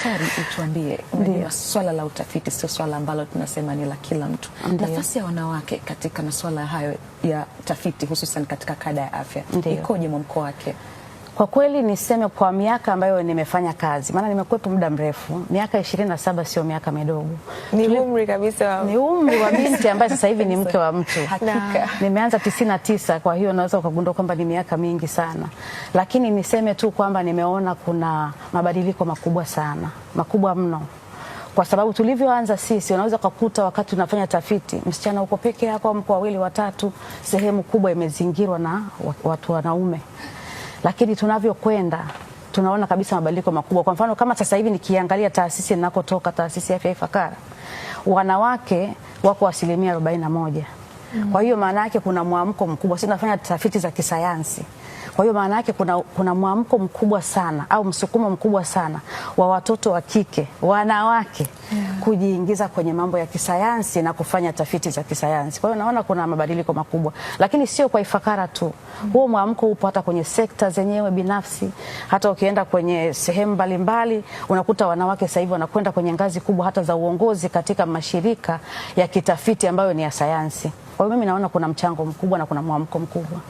Daktari, utuambie, unajua swala la utafiti sio swala ambalo tunasema ni la kila mtu. Nafasi ya wanawake katika masuala hayo ya tafiti hususan katika kada ya afya ikoje, mwamko wake? Kwa kweli niseme kwa miaka ambayo nimefanya kazi, maana nimekuwepo muda mrefu, miaka 27 sio miaka midogo. Ni umri kabisa. Ni umri wa binti ambaye sasa hivi ni mke wa mtu. Hakika. Nimeanza 99, kwa hiyo naweza ukagundua kwamba ni miaka mingi sana, lakini niseme tu kwamba nimeona kuna mabadiliko makubwa sana, makubwa mno, kwa sababu tulivyoanza sisi, unaweza kukuta wakati tunafanya tafiti, msichana uko peke yako, mko wawili watatu, sehemu kubwa imezingirwa na watu wanaume, lakini tunavyokwenda tunaona kabisa mabadiliko makubwa. Kwa mfano kama sasa hivi nikiangalia taasisi ninakotoka, taasisi ya afya Ifakara, wanawake wako 41%. Kwa hiyo maana yake kuna mwamko mkubwa. Sisi tunafanya tafiti za kisayansi. Kwa hiyo maana yake kuna mwamko mkubwa sana au msukumo mkubwa sana wa watoto wa kike, wanawake kujiingiza kwenye mambo ya kisayansi na kufanya tafiti za kisayansi. Kwa hiyo naona kuna mabadiliko makubwa, lakini sio kwa Ifakara tu. Huo mwamko upo hata kwenye sekta zenyewe binafsi. Hata ukienda kwenye sehemu mbalimbali unakuta wanawake sasa hivi wanakwenda kwenye ngazi kubwa hata za uongozi katika mashirika ya kitafiti ambayo ni ya sayansi. Kwa hiyo mimi naona kuna mchango mkubwa na kuna mwamko mkubwa.